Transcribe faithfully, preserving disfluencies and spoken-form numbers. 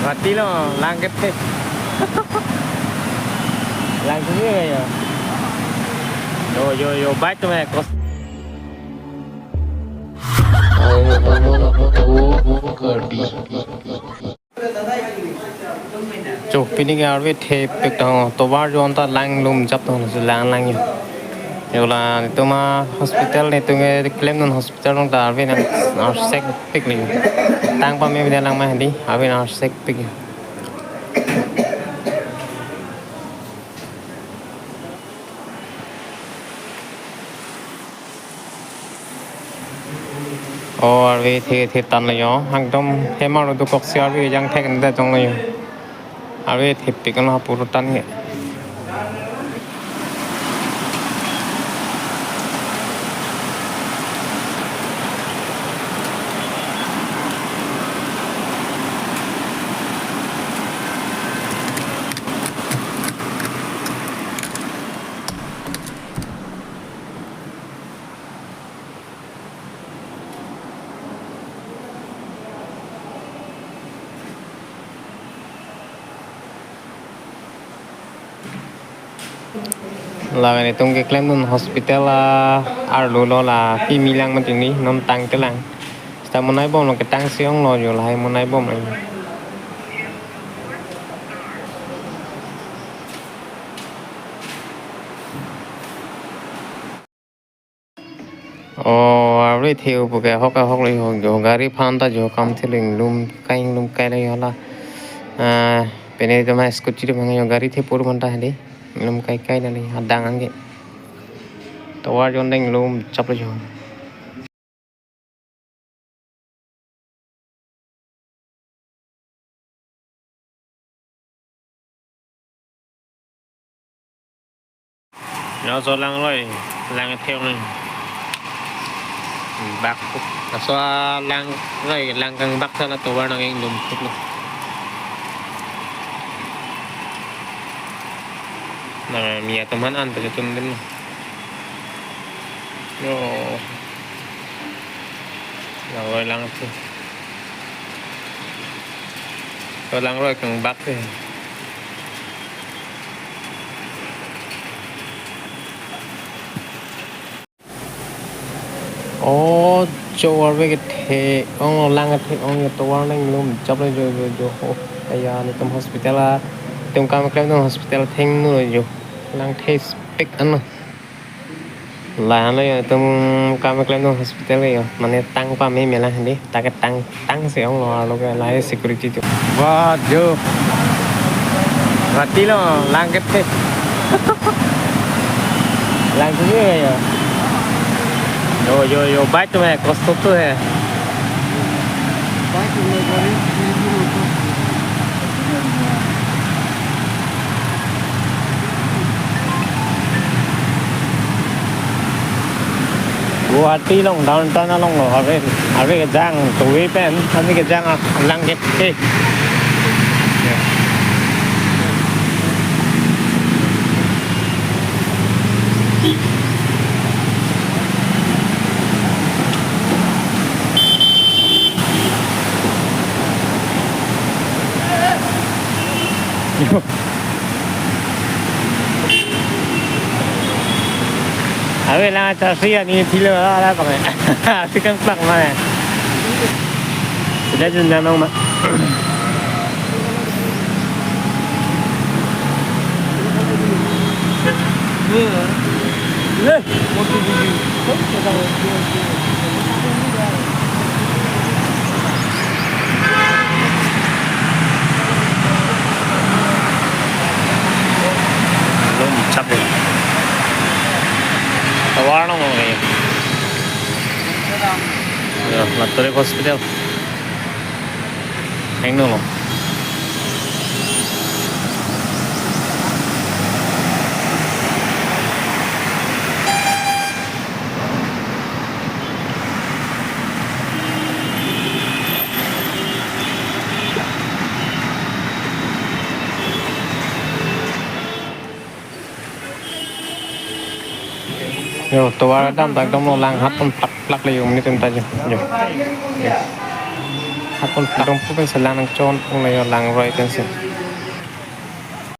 Guwahati along lang kephe. Lang kephe ya. Yo, yo, yo, bike atum hai kos. Cho, pini ke arve thepik tang, tovar jon ta lang lum jap tang, lang lang yo. Yo la, netum a hospital netum ke klemdun hospital along ta arve nang arsek pik le. Tang pame bida lang ma hadi, arve nang arsek pik. O, arve the the tan lo yo. Ekdom hemar do koksi arve jang thek nda jong lo yo. Arve thepik lo puro tan ke. Lapen netum ke klemdun hospital a arlo lo la pimi lang mati ni non tang te lang. Seta monai bom lo ketang si ong lo yo lahai monai bom lo. O, arve the-o pu ke ahok ahok lo yo, yo gari aphan ta yo kam thilung lum kai lum kai lo yo la. Ah, pine atum a scooty atum yo gari the pur man ta hadi. Lum kai kai lo adang anke. Tovar jon deng lum chap lo yo. Laso lang roi, lang thek ni. Bak. Laso lang roi, lang kangbak ta la tovar nang ingdum thek lo. Na, mi atum an an ta chotun din. Yo. Lang roi lang thek. To lang roi kangbak thek. O, cho arve kethe ong lo lang kethe ong yo tovar nang lum chap lo yo yo yo ho. Aya netum hospital a, netum kam klemdun hospital thengno lo yo. Lang thepik ano. Lahan lo yo, netum kam klemdun hospital yo. Mane tang pame me lang hadi. Ta ketang tang si ong lo arlo ke lahai security atum. Wah, jo. Guwahati along lang kephe. Lang kephe ya. Yo, yo, yo, bike atum hai, kosto to hai. Bike atum hai, gari, gari atum hai, kosto. Guwahati along downtown along lo, arve, arve kejang, towe pen, arve kejang, ah, lang kephe. Ave lang ta sia ni thilo la la bang. Asi kangplang ma. Sudah jenjang nong ma. Le. Lum chap de. Tovar along lo ke. Ya, Latorik Hospital. Hengno lo. Yo, tovar dam tak dam lo lang hap pon plak plak le yo, netum ta yo. Yo. Yo. Hakol Tangdongphu pensi lang nangchon ong layo, langroi pensi.